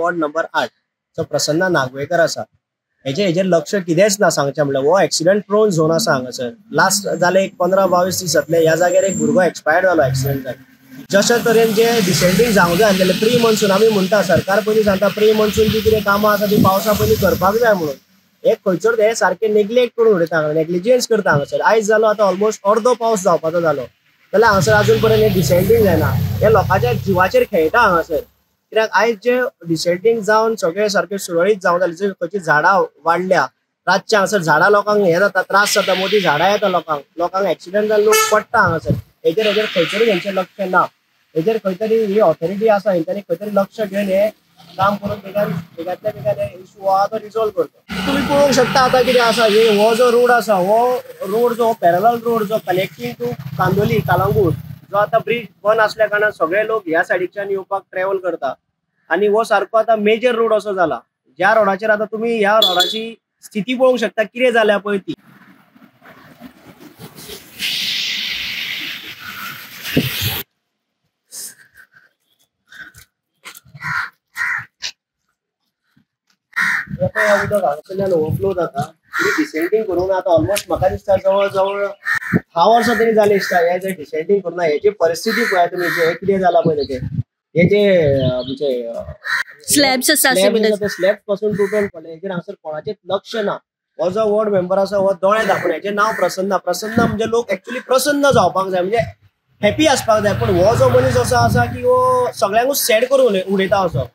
Ward number 8 जो प्रसन्ना नागवेकर आसा, हेजेर लक्ष कितेंच ना. सांगचें म्हणल्यार हो एक्सिडंट प्रोन झोन आसा हांगासर. लास्ट जाले एक 15-22 दीस जातले ह्या जाग्यार एक भुरगो एक्सपायर्ड जालो एक्सिडंट जावन. जशे तरेन जे डिसेंडींग जावंक जाय आसलेलें प्री मॉन्सून, आमी म्हणटा सरकार पयलीं सांगता प्री मॉन्सून जी कितें कामां आसा ती पावसा पयलीं करपाक जाय म्हणून, हे खंयसर हे सारके नेग्लेक्ट करून उडयता हांगा, नेग्लिजन्स करता हांगासर. आयज जालो आतां ऑलमोस्ट अर्दो पावस जावपाचो जालो जाल्यार हांगासर अजून पर्यंत हे डिसेंडींग जायना. हे लोकांच्या जिवाचेर खेळटा हांगासर, कित्याक आयज जे डिसेंडींग जावन सगळे सारके सुरळीत जावंक जाय, खंयची झाडां वाडल्या रातच्या हांगासर झाडां लोकांक हे जाता, त्रास जाता, मोदी झाडां येता लोकांक, लोकांक एक्सिडंट जावन लोक पडटा हांगासर. हेजेर खंयतरी हेंचें लक्ष ना, हेजेर खंय तरी ही ऑथॉरिटी आसा हेंच्यांनी खंय तरी लक्ष घेवन हे काम करून बेगान बेगांतल्या बेगान हे इशू आहा तो रिजॉल्व करचो. तुमी पळोवंक शकता आतां कितें आसा, हे हो जो रोड आसा हो रोड जो पॅरलल रोड जो कनेक्टींग टू कांदोली कालांगूट जो आतां ब्रिज बंद आसल्या कारणान सगळे लोक ह्या सायडीच्यान येवपाक ट्रॅव्हल करता आनी हो सारको आतां मेजर रोड असो जाला, ज्या रोडाचेर आतां तुमी ह्या रोडाची स्थिती पळोवंक शकता कितें जाल्या पळय ती. उदक हांगासरल्यान ओवरफ्लो जाता, डिसेंडींग करूंक ना आतां ऑलमोस्ट म्हाका दिसता जवळ जवळ 10 वर्सां तरी जालीं दिसता हे जे डिसेंडींग करूंक ना. हेची परिस्थिती पळया तुमी, हे कितें जालां पळय तेचें, हे जे आमचे स्लॅब्स आसा, ते स्लॅब्स पासून तुटून पडले. हेजेर हांगासर कोणाचेंच लक्ष ना. हो जो वॉर्ड मेंबर आसा हो दोळे धांपून, हेचें नांव प्रसन्ना. प्रसन्ना म्हणजे लोक एक्चुअली प्रसन्न जावपाक जाय, म्हणजे हॅपी आसपाक जाय, पूण हो जो मनीस असो आसा की हो सगळ्यांकूच सॅड करून उडयता असो.